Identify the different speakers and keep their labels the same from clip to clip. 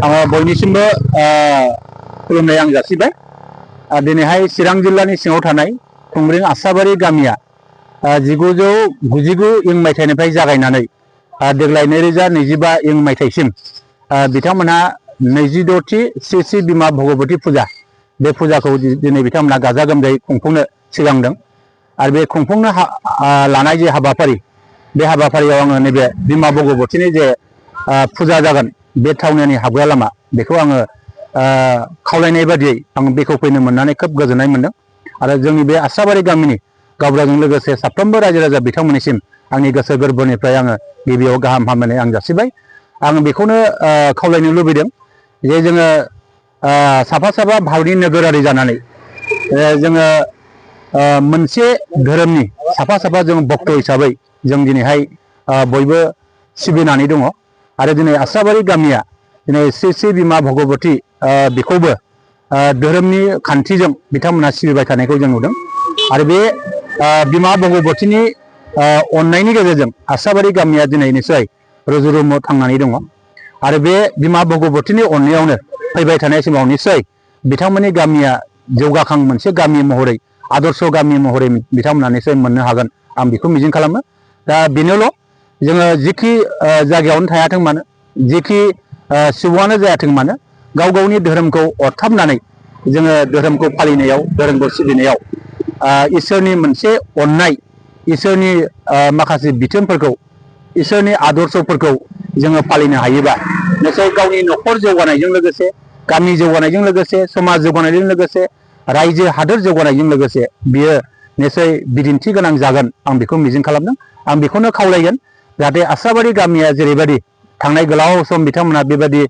Speaker 1: आङो बयनिसिमबो खुलुमनाय आं जासिबाय। दिनैहाय चिरां जिल्लानि सिङाव थानाय खुंग्रिं आसाबारि गामिया 1999 इं मायथाइनिफ्राय जागायनानै देग्लाय 2025 इं मायथाइसिम बिथांमोनहा 26थि श्री श्री बिमा भगवती फुजा बे फुजाखौ दिनै बिथांमोनहा गाजा गोमजायै खुंफुंनो सिगांदों। आरो बे खुंफुंनो लानाय जे हाबाफारि बे हाबाफारियाव आङो नैबे बिमा भगवतीनि जे फुजा जागोन बे थावनिनि हाबग्रा लामा बेखौ आङो खावलायनाय बादियै आं बेखौ फैनो मोननानै खोब गोजोननाय मोनदों। आरो जोंनि बे आसाबारि गामिनि गावबुराजों लोगोसे साफ्रोमबो रायजो राजा बिथांमोननिसिम आंनि गोसो गोरबोनिफ्राय आङो गिबियाव गाहाम हामलायनाय आं जासिबाय। आं बेखौनो खावलायनो लुबैदों जे जोङो साफा साफा भारतनि नोगोरारि जानानै जोङो मोनसे धोरोमनि साफा साफा जों भक्त हिसाबै जों दिनैहाय बयबो सिबिनानै दङ। आरो दिनै आसाबारि गामिया दिनै श्री श्री बिमा भगवती बेखौबो धोरोमनि खान्थिजों बिथांमोनहा सिबिबाय थानायखौ जों नुदों। आरो बे बिमा भगवतीनि अननायनि गेजेरजों आसाबारि गामिया दिनै निस्सय रुजु रुमु थांनानै दङ। आरो बे बिमा भगवतीनि अननायावनो फैबाय थानाय समाव निस्सय बिथांमोननि गामिया जौगाखां मोनसे गामि महरै आदर्श गामि महरै बिथांमोनहा निस्सय मोननो हागोन आं बेखौ मिजिं खालामो। दा बेनोल' जोङो जिखि जायगायावनो थायाथों मानो जिखि सुबुङानो जायाथों मानो गाव गावनि धोरोमखौ अरथाबनानै जोङो धोरोमखौ फालिनायाव धोरोमखौ सिबिनायाव इसोरनि मोनसे अननाय इसोरनि माखासे बिथोनफोरखौ इसोरनि आदर्शफोरखौ जोङो फालिनो हायोबा निस्सय गावनि न'खर जौगानायजों लोगोसे गामि जौगानायजों लोगोसे समाज जौगानायजों लोगोसे रायजो हादोर जौगानायजों लोगोसे बियो निस्सय बिदिन्थि गोनां जागोन आं बेखौ मिजिं खालामदों। आं बेखौनो खावलायगोन जाहाथे आसाबारि गामिया जेरैबायदि थांनाय गोलाव सम बिथांमोना बेबायदि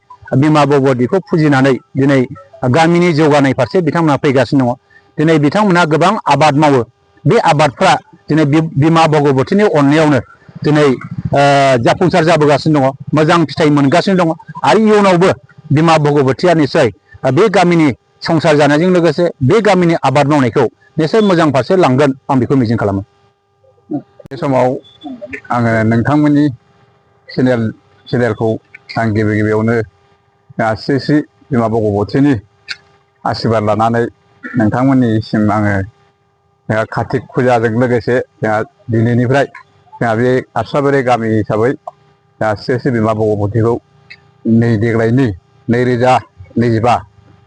Speaker 1: बिमा भगवतीखौ फुजिनानै दिनै गामिनि जौगानाय फारसे बिथांमोना फैगासिनो दङ। दिनै बिथांमोनहा गोबां आबाद मावो बे आबादफ्रा दिनै बिमा भगवतीनि अननायावनो दिनै जाफुंसार जाबोगासिनो दङ मोजां फिथाइ मोनगासिनो दङ। आरो इयुनावबो बिमा भगवतीया निस्सय बे गामिनि संसार जानायजों लोगोसे बे गामिनि आबाद मावनायखौ निस्सय मोजां फारसे लांगोन आं बेखौ मिजिं खालामो।
Speaker 2: बे समाव आङो नोंथांमोननि चेनेलखौ आं गिबियावनो श्री श्री बिमा भगवतीनि आशीर्बाद लानानै नोंथांमोननिसिम आङो कार्तिक फुजाजों लोगोसे दिनैनिफ्राय बे आसाबारि गामि हिसाबै श्री श्री बिमा भगवतीखौ देग्लायनि 2025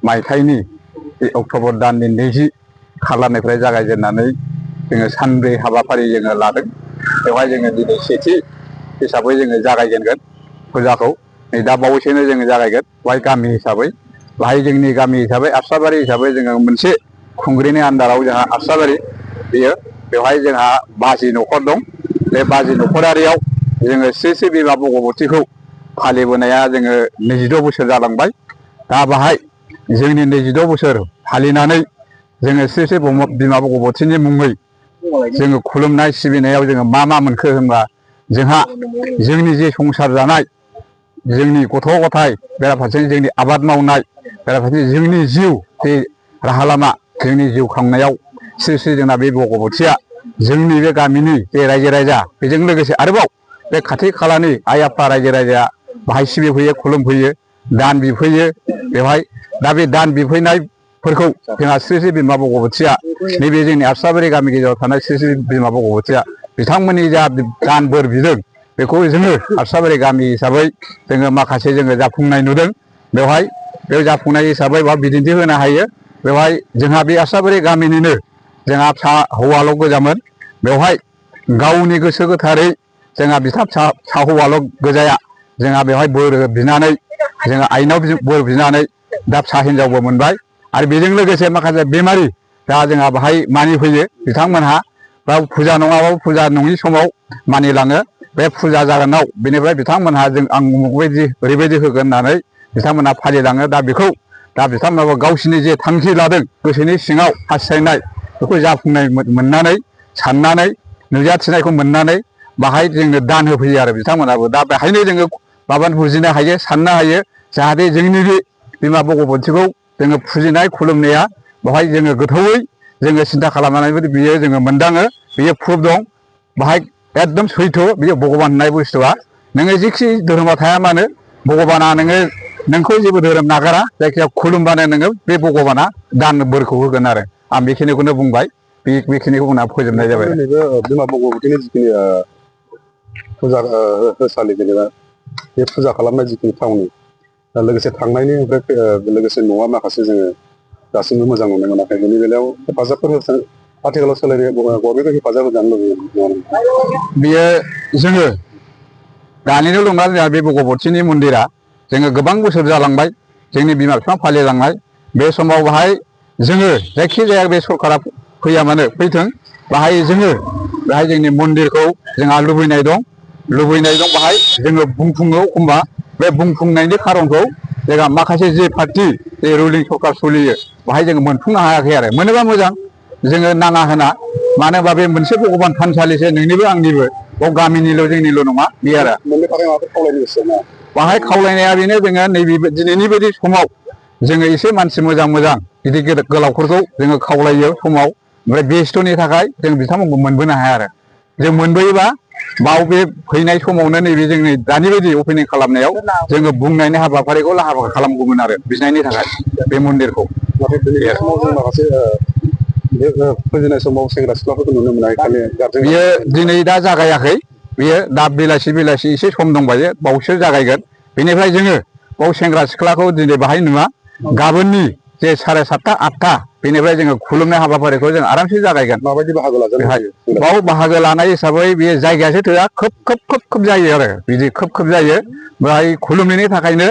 Speaker 2: मायथाइनि अक्ट'बर दाननि 20 खालारनिफ्राय जागायजेननानै जोङो सानब्रै हाबाफारि जोङो लादों। बेवहाय जोङो दिनै सेथि हिसाबै जोङो जागायजेनगोन फुजाखौ नै दा बावैसोनो जोङो जागायगोन बेवहाय गामि हिसाबै बाहाय जोंनि गामि हिसाबै आसाबारि हिसाबै जोङो मोनसे खुंग्रिनि आन्दाराव जोंहा आसाबारि बेयो बेवहाय जोंहा बाजि न'खर दं। बे बाजि न'खरारियाव जोङो श्री श्री बिमा भगवतीखौ फालिबोनाया जोङो 22 बोसोर जालांबाय। दा बाहाय जोंनि 22 बोसोर फालिनानै जोङो श्री श्री बिमा भगवतीनि मुङै जोङो खुलुमनाय सिबिनायाव जोङो मा मोनखो होनबा जोंहा जोंनि जे संसार जानाय जोंनि गथ' गथाय बेराफारसे जोंनि आबाद मावनाय बेराफारसे जोंनि जिउ बे राहा लामा जोंनि जिउ खांनायाव श्री श्री जोंना बे भगवतीया जोंनि बे गामिनि जे रायजो राजा बेजों लोगोसे आरोबाव बे खाथि खालानि आइ आफा रायजो राजाया बाहाय सिबिफैयो खुलुमफैयो दान बिफैयो बेवहाय। दा बे दान बिफैनायफोरखौ जोंहा श्री श्री बिमा भगवतीया नैबे जोंनि आसाबारि गामि गेजेराव थानाय श्री श्री बिमा भगवतीया बिथांमोननि जा दान बोर बिदों बेखौ जोङो आसाबारि गामि हिसाबै जोङो माखासे जोङो जाफुंनाय नुदों। बेवहाय बे जाफुंनाय हिसाबै बा बिदिन्थि होनो हायो। बेवहाय जोंहा बे आसाबारि गामिनिनो जोंहा फिसा हौवाल' गोजामोन। बेवहाय गावनि गोसो गोथारै जोंहा फिसा हौवाल' गोजाया जोंहा बेवहाय बोर बिनानै जोङो आइनाव बोर बिनानै दा फिसा हिनजावबो मोनबाय। आरो बेजों लोगोसे माखासे बेमारि दा जोंहा बाहाय मानिफैयो बिथांमोनहा बा फुजा नङाबाबो फुजा नङि समाव मानिलाङो। बे फुजा जागोनाव बेनिफ्राय बिथांमोनहा आं ओरैबायदि होगोन होननानै बिथांमोनहा फालिलाङो। दा बेखौ दा बिथांमोनाबो गावसिनि जे थांखि लादों गोसोनि सिङाव हास्थायनाय बेखौ जाफुंनाय मोननानै साननानै नुजाथिनायखौ मोननानै बाहाय जोंनो दान होफैयो आरो बिथांमोनाबो। दा बेहायनो जोङो बुजिनो हायो साननो हायो जाहाथे जोंनि बे बिमा भगवतीखौ जोङो फुजिनाय खुलुमनाया बेवहाय जोङो गोथौयै जोङो सिन्था खालामनानैबो बियो जोङो मोनदाङो बियो प्रुफ दं बाहाय एकदम सैथो। बियो भगबान होननाय बुस्थुआ नोङो जिखि धोरोमाव थाया मानो भगबाना नोङो नोंखौ जेबो धोरोम नागारा जायखिजाया खुलुमबानो नोङो बे भगबाना दान बोरखौ होगोन आरो आं बेखिनिखौनो बुंबाय बेखिनिखौ बुंना फोजोबनाय जाबाय
Speaker 3: नैबे बिमा भगबतीनि जिखिनि फुजा होसालि जेनेबा बे फुजा खालामनाय जिखिनि थावनि लोगोसे थांनायनि ओमफ्राय लोगोसे न'आ माखासे जोङो दासिमबो मोजां नुनो मोनाखै बेनि बेलायाव हेफाजाबफोर आथिखालाव सोलायनाय गभर्नमेन्टखौ हेफाजाब होजानो लुबैयो
Speaker 2: बियो जोङो दानिनो दंना जोंहा बे भगबतीनि मन्दिरा जोङो गोबां बोसोर जालांबाय जोंनि बिमा बिफा फालिलांनाय बे समाव बाहाय जोङो जायखिजाया बे सरकारा फैया मानो फैथों बाहाय जोङो बेहाय जोंनि मन्दिरखौ जोंहा लुबैनाय दं बाहाय जोङो बुंफुङो एखमबा बे बुंफुंनायनि खारनखौ जोंहा माखासे जे पार्टि जे रुलिं सरकार सोलियो बाहाय जोङो मोनफुंनो हायाखै आरो मोनोबा मोजां जोङो नाङा होना मानो होनबा बे मोनसे भगबान थानसालिसो नोंनिबो आंनिबो बाव गामिनिल' जोंनिल' नङा बे आरो
Speaker 3: मोननो थाखाय माबाफोर खावलायनो गोसो ना
Speaker 2: बाहाय खावलायनाया बेनो जोङो नैबे दिनैनि बायदि समाव जोङो एसे मानसि मोजां गिदिर गोलावफोरखौ जोङो खावलायो समाव ओमफ्राय बेस्थ'नि थाखाय जों बिथांमोनखौ मोनबोनो हाया आरो जों मोनबोयोबा बाव बे फैनाय समावनो नैबे जोंनि दानि बायदि अपेनिं खालामनायाव जोङो बुंनायनि हाबाफारिखौ लाहार फाहार खालामगौमोन आरो बिनायनि थाखाय बे मन्दिरखौ
Speaker 3: नाथाय दिनैनि समाव जों माखासे बे फुजिनाय समाव सेंग्रा सिख्लाफोरखौ नुनो मोनाखै खालि
Speaker 2: बियो दिनै दा जागायाखै बियो दा बेलासि एसे सम दंबायो बावसो जागायगोन बेनिफ्राय जोङो बाव सेंग्रा सिख्लाखौ दिनै बाहाय नुवा गाबोननि जे 7:30 8टा बेनिफ्राय जोङो खुलुमनाय हाबाफारिखौ जों आरामसे जागायगोन
Speaker 3: माबायदि बाहागो लाजानो
Speaker 2: बाव बाहागो लानाय हिसाबै बे जायगायासो थोआ खोब जायो आरो बिदि खोब जायो बेहाय खुलुमनायनि थाखायनो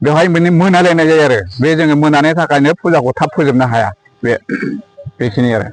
Speaker 2: बेवहाय माने मोनालायनाय जायो आरो बे जोङो मोनानि थाखायनो फुजाखौ थाब फोजोबनो हाया बेखिनि आरो